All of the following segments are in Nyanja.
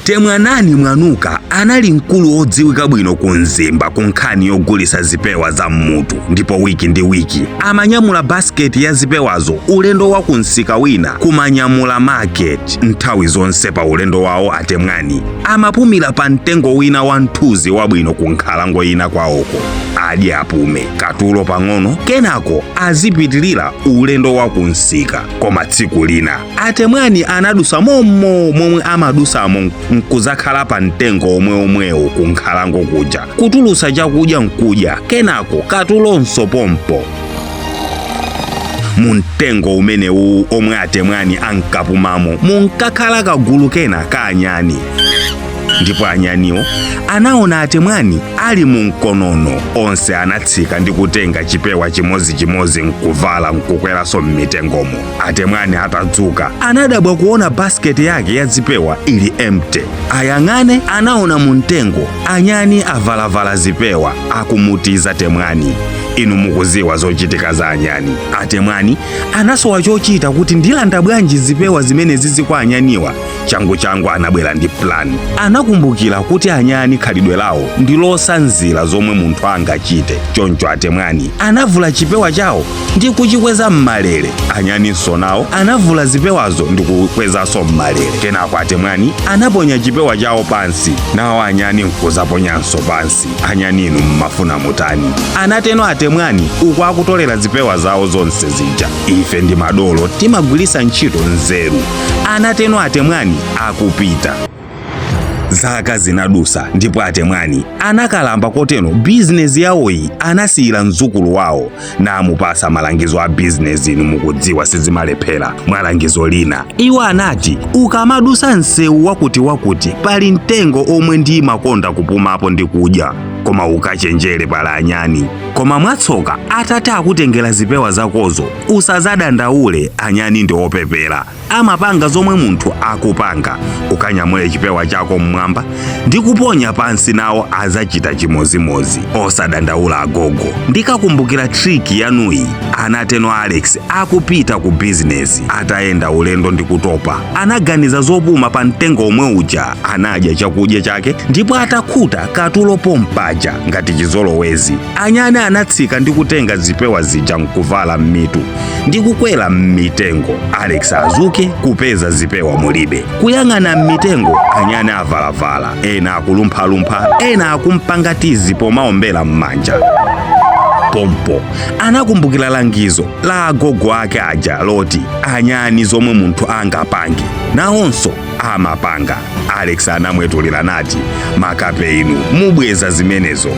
Temwanani Mwanuka anali mkulu wodziwika bwino ku Mzimba ku nkhani yogulitsa zipewa za mmutu, ndipo wiki ndi wiki amanyamula basiketi ya zipewazo ulendo wa ku msika wina kumanyamula market. Nthawi zonse pa ulendo wawo aTemwani amapumira pa mtengo wina wa mthunzi wabwino ku nkhalango ina kwawoko, adye apume katulo pang'ono, kenako azipitilira ulendo wa ku msika. Koma tsiku lina aTemwani anadusa mommo momwe amadusamo nkuzakhala pa mtengo omweomwewo ku nkhalango kuja, kutulusa chakudya nkudya, kenako katulonso pompo. Mu mtengo umenewu omwe aTemwani ankapumamo munkakhala kagulu kena ka anyani, ndipo anyaniwo anaona aTemwani ali mu mkonono. Onse anatsika ndi kutenga chipewa chimodzimodzi nkuvala nkukweranso m'mitengomo. Atemwani atadzuka anadabwa kuona basiketi yake ya zipewa ili empty. Ayang'ane, anaona mu mtengo anyani avalavala zipewa akumutiza Temwani. Inu mukuziwa zochitika za anyani. Atemwani anasowa chochita kuti ndilanda bwanji zipewa zimene zizi kwa anyaniwa. Changu changu anabwera ndi plan. Anakumbukira kuti anyani khalidwe lawo ndi losanzira zomwe munthu angachite. Choncho aTemwani anavula chipewa chawo ndi kuchikweza m'malere. Anyaninso nawo anavula zipewazo ndi kukwezanso m'malere. Kenako aTemwani anaponya chipewa chawo pansi, nawo anyani nkuzaponyanso pansi. Anyani inu mmafuna mutani? Anateno aTemwani uku akutolera zipewa zawo zonse zija. Ife ndi madolo, timagwiritsa ntchito nzeru, anateno aTemwani akupita. Zaka zinadusa ndipo aTemwani anakalamba, kotero bizinezi yawoyi anasiyira mzukulu wawo namupasa malangizo a bizinezi. Inu mukudziwa sizimalephera. Mwalangizo lina iwo anati, ukamadusa msewu wakuti wakuti pali mtengo omwe ndimakonda kupumapo ndi kudya, koma ukachenjere, pali anyani. Koma mwatsoka atati akutengera zipewa zakozo usazadandaule, anyani ndi opepera, amapanga zomwe munthu akupanga. Ukanyamule chipewa chako mmwamba ndi kuponya pansi, nawo azachita chimozimozi. Osadandaula agogo, ndikakumbukira trick yanuyi, anateno Alex akupita ku bizinesi. Atayenda ulendo ndi kutopa, anaganiza zopuma pa mtengo omwe uja. Anadya chakudya chake ndipo atakhuta katulo pompaja ngati chizolowezi, anyani anatsika ndi kutenga zipewa zija nkuvala m'mitu ndi kukwera m'mitengo. Alex azuke kupeza zipewa mulibe. Kuyang'ana m'mitengo, anyani avalavala, ena akulumphalumpha, ena akumpanga tease pomaombera m'manja. Pompo anakumbukira langizo la agogo ake aja loti anyani zomwe munthu angapange nawonso amapanga. Alex anamwetulira nati, makape inu, mubweza zimenezo.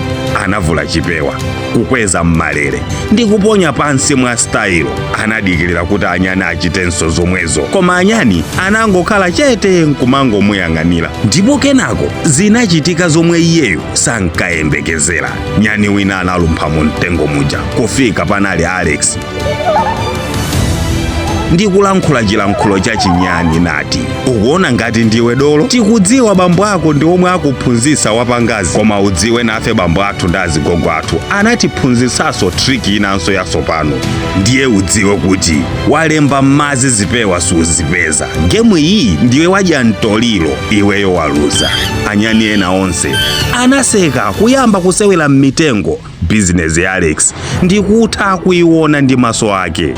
Anavula chipewa, kukweza mmalere ndi kuponya pansi mwa style. Anadikirira kuti anyani achitenso zomwezo, koma anyani anangokhala chete nkumangomuyang'anira. Ndipo kenako zinachitika zomwe iyeyo sankayembekezera. Nyani wina analumpha mu mtengo muja kufika panali Alex ndi kulankhula chilankhulo cha chinyani nati, ukuona ngati ndiwe dolo? Tikudziwa bambo ako ndi omwe akuphunzitsa wapangazi, koma udziwe nafe bambo athu ndi azigogo athu anatiphunzitsanso trick inanso yatsopano. Ndiye udziwe kuti walemba m'madzi, zipewa suzipeza. Game iyi ndiwe wadya mtoliro, iweyo waluza. Anyani ena onse anaseka kuyamba kusewera m'mitengo. Bizinesi ya Alex ndikutha kuiona ndi maso ake.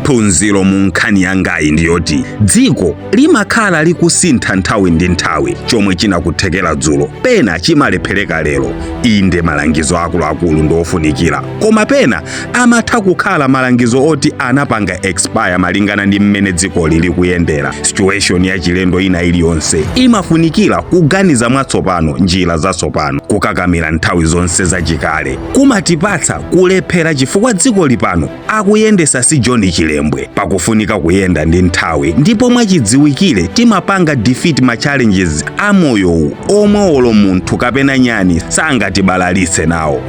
Phunziro mu nkhani yangayi ndiyoti dziko limakhala likusintha nthawi ndi nthawi. Chomwe chinakuthekera dzulo pena chimalephereka lero. Inde, malangizo akuluakulu ndi ofunikira, koma pena amatha kukhala malangizo oti anapanga expire malingana ndi mmene dziko lili kuyendera. Situation ya chilendo ina iliyonse imafunikira kuganiza mwatsopano, njira zatsopano. Kukakamira nthawi zonse zachikale kumatipatsa kulephera, chifukwa dziko lipano akuyendesa si John Chilembwe. Pakufunika kuyenda ndi nthawi, ndipo mwachidziwikire timapanga defeat ma challenges a moyowu omwe olo munthu kapena nyani sangatibalalitse nawo.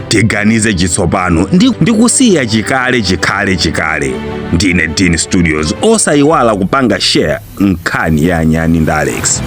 Tiganize chitsopano ndi kusiya chikale chikhale chikale. Ndine Dean Studios. Osayiwala kupanga share nkhani ya anyani ndi Alex.